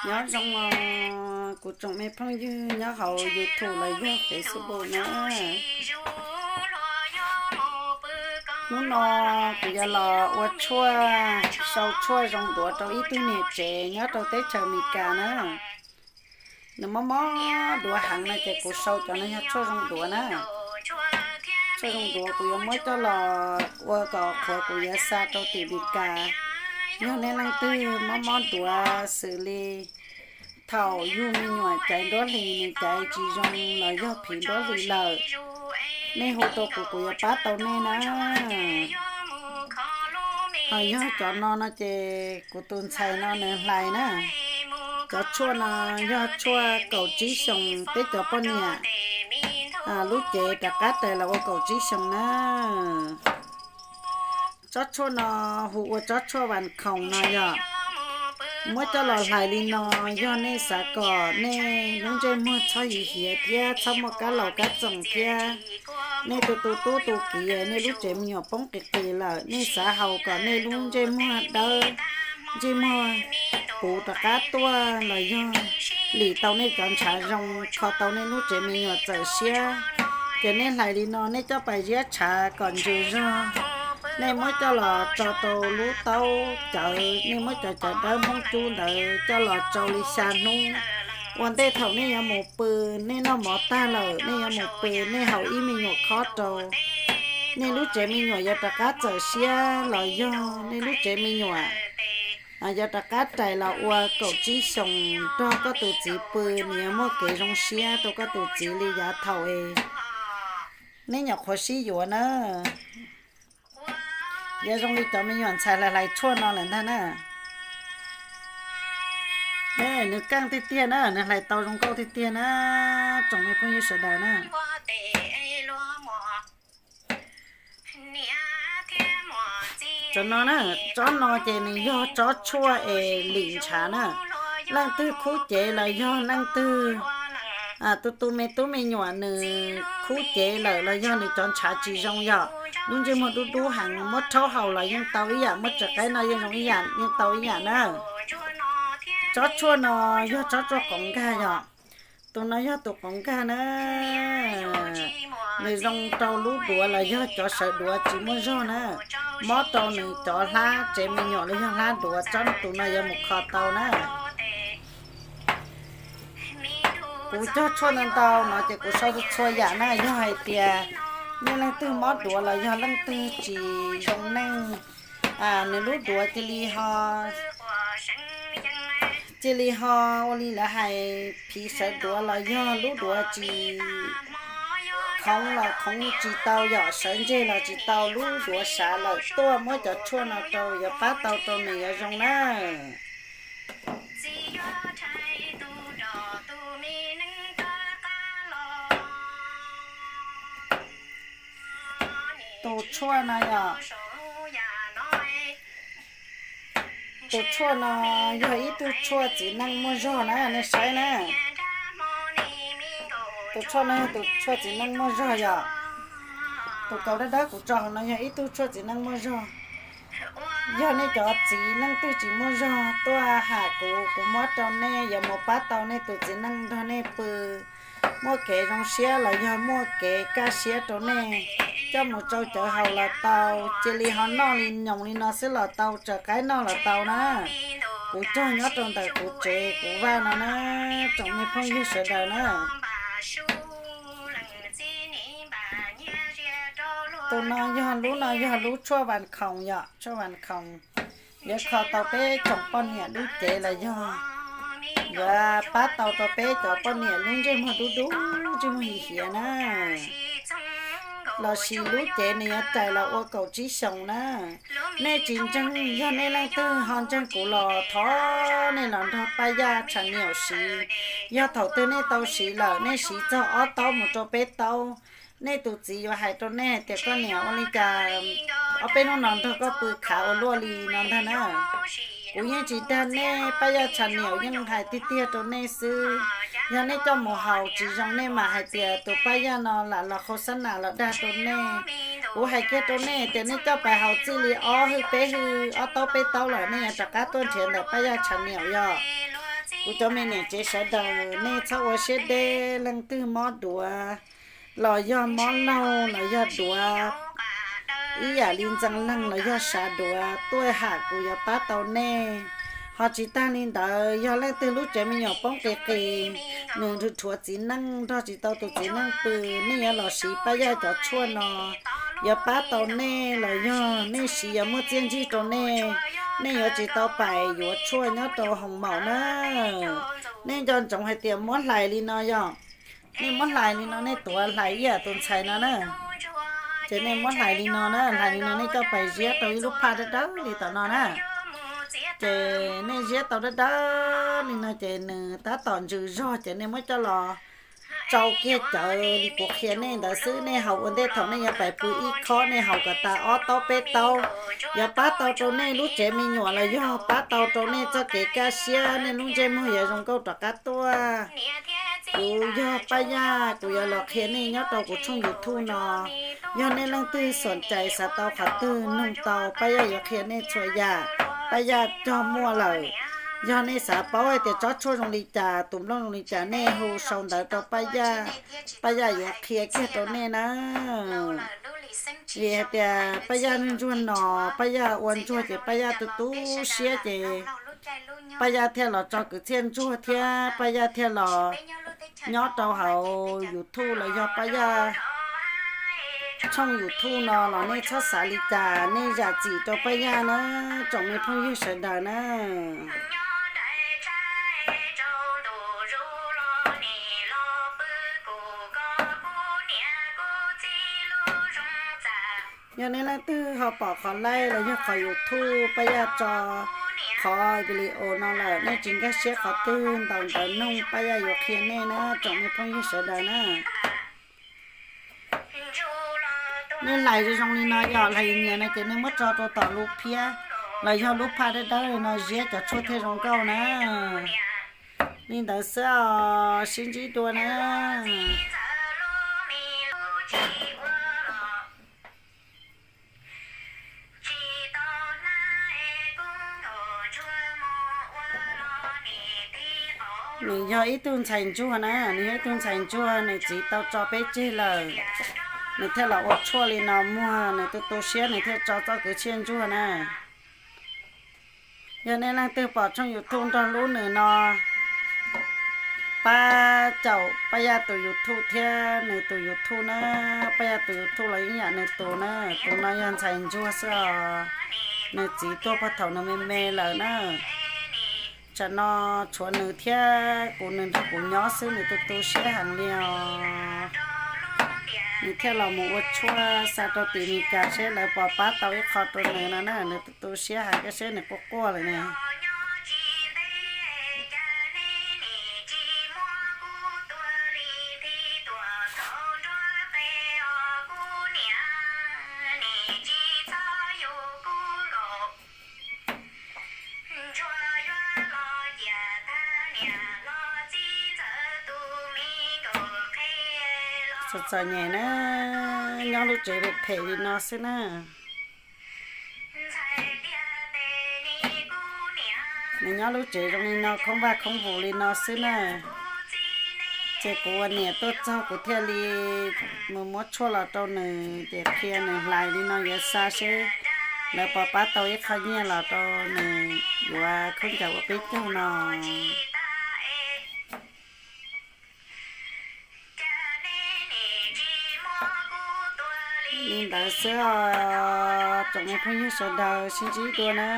Nyob zoo os kuv tsoom me phooj ywg nyob hauv YouTube los yog Facebook na. Hnub no kuv yuav los ua tshuaj, sau tshuaj zoo duav rau ib tug niam tsev nyob rau teb chaws Amelikas na. Nws mob mob duav heev no ces kuv sau cov no yog tshuaj zoo duav na. Tshuaj zoo duav kuv yuav muab coj los ua kom qhuav kuv yuav xa rau tim Amelikas. Yog nej leej twg mob mob duav xws li thaum yug me nyuam caiv nruab hlis nws caiv tsis zoo los yog phiv nruab hlis lawm, nej hu rau kuv, kuv yuav pab tau nej na. Ho yog cov no no ces kuv tus ntxhais no nws hlais na. Cov tshuaj no yog tshuaj kaum tsib xyoos peb cov poj niam lub cev rov qab rais los ua kaum tsib xyoos na. Tsob tshuaj no hu ua tsob tshuaj vas khoom no yog muab coj los hlais li no, yog nej xav kom nej lub ntsej muag txhob hiv hiav thiab txhob muaj kab laus kab txoom thiab nej tus tu tub tu kiv nej lub tsev me nyuam poob qis qis lawm, nej xav haus kom nej lub ntsej muag dawb, ntsej muag puv rov qab tuaj los yog lim tau nej cov ntshav zoo, kho tau nej lub tsev me nyuam txawm siab, ces nej hlais li no, nej coj pais ziab tshav kom ntsws zog, nej muab coj los tso rau lub taub cawv, nej muab cov cawv dawb Hmoob cub ntawd coj los tsau li xya hnub. Ua ntej thaum nej yuav mus pw, nej noj mov tag lawm nej yuav mus pw, nej haus ib me nyuam khob rau, nej lub tsev me nyuam yuav rov qab txawm siab los yog nej lub tsev me nyuam yuav rov qab rais los ua kaum tsib xyoos nrog koj tus txiv pw, nws yuav muaj kev zoo siab rau koj tus txiv li yav thaum es nej nyuam qhuav sib yuav na. Yuav zoo li cov me nyuam ntxhais hlais hlais tshuaj no lawm ntag na. Nws keej tiag tiag na, nws hlais tau zoo nkauj tiag tiag na, tsoom me phooj ywg sawv daws na. Cov no na, tsob no ces nws yog tsob tshuaj es lim ntshav na. Leej twg khub cev los yog leej twg tu tu me tub me nyuam nws khub cev lawm los yog nws cov ntshav tsis zoo yog lub ntsej muag dub dub heev, muab rhaub haus los yeej tau ib yam, muab tso qaib noj yeej zoo ib yam, yeej tau ib yam na. Tsob tshuaj no yog tsob tshuaj qoov nkag yog, tus no yog tus qoov nkag na. Nws zoo rau lub duav los yog cov sawv duav tsis muaj zog na, mob rau nws cov hlab tsev me nyuam los yog hlab duav, tsob tus no yuav mus kho tau na. Kuv cog tshuaj ntau ntau no ces kuv sau txhua yam na, yog hais tias nej leej twg mob duav los yog leej twg tsis zoo neej, nws lub duav cia li ho, cia li ho ua li lawv hais phiv sawv duav los yog lub duav tsis khoov los khoov tsis tau, yog sawv ntseg los tsis tau, lub duav sav lawm tuaj muab cov tshuaj no rau yuav pab tau rau nws yuav zoo na. Tus tshuaj no yog, tus tshuaj no yog ib tug tshuaj txiv neej muaj zog na, nej saib na. Tus tshuaj no yog tus tshuaj txiv neej muaj zog yog, tus kauv dawb dawb kuv tso hauv no yog ib tug tshuaj txiv neej muaj zog. Yog nej cov txiv neej twg tsis muaj zog tuaj ham kuv, kuv muab rau nej yuav mus pab tau nej tus txiv neej nrog nej pw, muaj kev zoo siab los yog muaj kev kaj siab rau nej, coj mus tsau cawv haus los tau, cia li ho noj li nyoos li no xwb los tau, tso qaib noj los tau na. Kuv cog nyob rau ntawm kuv tsev kuv vaj no na, tsoom me phooj ywg sawv daws na. Tus no yog lub, no yog lub tshuaj vas khoom yom, tshuaj vas khoom. Yuav kho tau peb tsoom poj niam lub cev los yog yuav pab tau rau peb cov poj niam lub ntsej muag dub dub, ntsej muag hiv hiav na. Lossis lub cev nws yuav rais los ua kaum tsib xyoos na. Nej tsis ntseeg, yog nej leej twg ho ntseeg kuv los thov nej los nrog Paj Yaj tsham niam siv. Yog thaum twg nej tau siv lawm, nej siv txog ob taub mus rau peb taub, nej tus txiv yuav hais rau nej hais tias koj niam, ua li cas ob peb hnub no nrog koj pw khav ua luaj li no ntag na. Kuv yeej tsis dag nej, Paj Yaj tsham niam yeej hais tiag tiag rau nej xwb. Yog nej coj mus haus tsis zoo nej mam hais tias tus Paj Yaj no lam los khau xab nam los dag rau nej. Kuv hais kiag rau nej tias nej coj pais haus txij li ob hwj peb hwj, ob taub peb taub lawm nej yuav rov qab tuaj nrhiav ntawm Paj Yaj tsham niam yog. Kuv cov me niam tsev sawv daws, nej txhob ua siab deb, leej twg mob duav los yog mob laug los yog duav ib yam li ntxeev leeg los yog sav duav tuaj ham kuv yuav pab tau nej. Ho tsis tag li ntawd, yog leej twg lub tsev me nyuam poob qis qis, nws rhuav txiv neej nrog tsis tau tus txiv neej pw, nej yuav los siv Paj Yaj cov tshuaj no yuav pab tau nej los yog nej siv yuav muaj txiaj ntsig rau nej, nej yuav tsis tau pais yuav tshuaj nyob rau hoo maum na. Nej nco ntsoov hais tias muab hlais li no yog, nej muab hlais li no, nej tuav hlais ib yam tus ntxhais no na. Ces nej muab hlais li no na, hlais li no nej coj pais ziab rau ib lub phaj dawb dawb li tom no na. Ces nej ziab tau dawb dawb li no ces nws tab tom ntsws zog ces nej muab coj los tsau kiag cawv li kuv qhia nej ntawd xwb. Nej haus ua ntej thaum nej yuav pais pw ib khob, nej haus kom tas ob taub peb taub, yuav pab tau rau nej lub tsev me nyuam los yog pab tau rau nej txoj kev kaj siab, nej lub ntsej muag yuav zoo nkauj rov qab tuaj. Kuv yog Paj Yaj, kuv yuav los qhia nej nyob rau kuv tshooj YouTube no. Yog nej leej twg xom cais xav tau qhov twg, noog tau, Paj Yaj yuav qhia nej txhua yam. Paj Yaj cog muaj lawm. Yog nej xav paub hais tias tsob tshuaj zoo li cas, tus nplooj zoo li cas, nej hu sau ntawv rau Paj Yaj, Paj Yaj yuav qhia kiag rau nej na. Vim hais tias Paj Yaj ntsuag no, Paj Yaj ua ntsuag ces Paj Yaj tu tu siab ces Paj Yaj thiaj los tso kwv txhiaj ntsuag thiab Paj Yaj thiaj los nyob rau hauv YouTube los yog Paj Yaj tshooj YouTube no los nej txhob xav li cas, nej zam txim rau Paj Yaj na, tsoom me phooj ywg sawv daws na. Yog nej leej twg ho pom qhov live los yog qhov YouTube Paj Yaj tso qhov video no lawm, nej tsis nkag siab qhov twg ntaus ntawv noog, Paj Yaj yuav qhia nej na, tsoom me phooj ywg sawv daws na. Nej hlais zoo zoo li no, yog hlais nyias no ces nej muab tso rau tom lub phiab los yog lub phaj dawb dawb li no ziab cov tshuaj thiaj zoo nkauj na. Li ntawd xwb os, sib ntsib dua na. Nws yog ib tug ntxhais ntsuag na, nws yog ib tug ntxhais ntsuag, nws txiv tau tso peb tseg lawm. Nws thiaj los ua tshuaj li no muag, nws tu tu siab nws thiaj tso txoj kwv txhiaj ntsuag na. Yog nej leej twg pom tshooj YouTube nrog hlub nws no, pab caum Paj Yaj tus YouTube thiab nws tus YouTube na. Paj Yaj tus YouTube los yeej yam nws tus na, tus no yog ntxhais ntsuag xwb os. Nws txiv tuag puag thaum nws me me lawm na. Tsam no tshuav nws thiab kuv, nws nrog kuv nyob xwb, nws tu tu siab heev li os. Nws thiaj los mus ua tshuaj xa rau tim Meskas seb lawv puas pab tau ib qho rau nws no na, nws tu tu siab heev, koj seb nws quaj quaj lawm ne. Txom txom nyem na, nyob lub tsev phem phem li no xwb na. Nws nyob lub tsev zoo li no khoob vaj khoob vus li no xwb na. Ces kuv ua niam tuaj txog kuv thiaj li mus muab tshuaj los rau nws, ces qhia nws hlais li no yuav xa seb lawv puas pab tau ib qho nyiaj los rau nws yuav khaub ncaws ua peb caug no. Li ntawd xwb os, tsoom me phooj ywg sawv daws sib ntsib dua na.